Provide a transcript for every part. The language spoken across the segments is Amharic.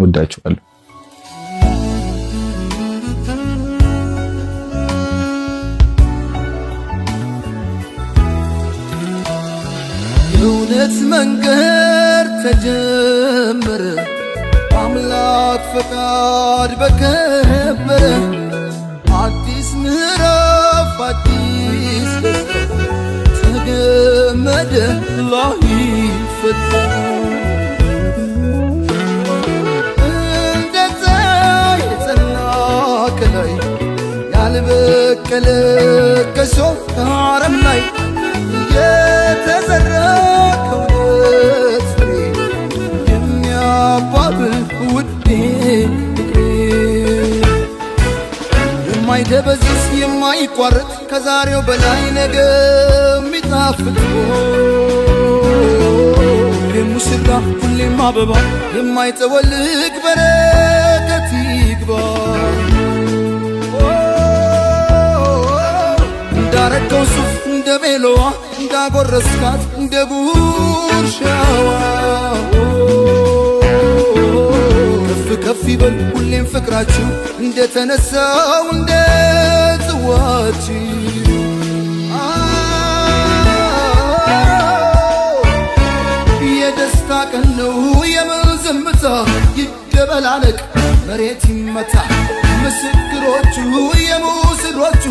ወዳችኋለሁ። የእውነት መንገድ ተጀመረ፣ በአምላክ ፈቃድ በከበረ አዲስ ምዕራፍ አዲስ ደስታ ተገመደ ላይፈታ እንደ ፀሐይ የጸና ከላይ ያልበቀለ ከሾህ አረም ላይ የተዘራ ከእውነት ፍሬ የሚያባብል ውዴ ፍቅሬ የማይደበዝዝ የማይቋረጥ ከዛሬው በላይ ነገ የሚጣፍጥ ሁሌም ሙሽራ ሁሌም አበባ የማይጠወልግ በረከት ይግባ። እንዳረገው ሱፍ እንደ ቤሎዋ እንዳጎረስካት እንደ ጉርሻዋ ከፍ ከፍ ይበል ሁሌም ፍቅራችሁ እንደተነሳው እንደ ጽዋችሁ። የደስታ ቀን ነው የምን ዝምታ፣ ይደበላለቅ መሬት ይመታ። ምስክሮቹ የሙስሮቹ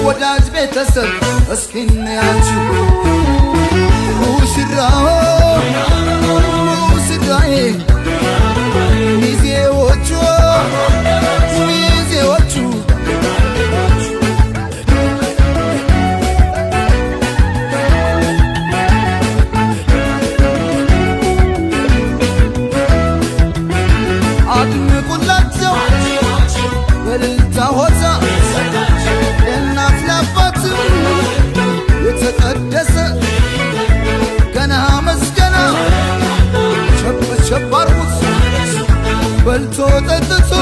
ወዳጅ ቤተሰብ እስኪ እንያችሁ። ሙሽራው ሙሽራዬ ሚዜዎቹ ሚዜዎቹ አድምቁላቸው በእልልታ ሆታ ለእናት ለአባት የተቀደሰ ገና መስገና ቸብ ቸብ አርጉት በልቶ ጠጥቶ።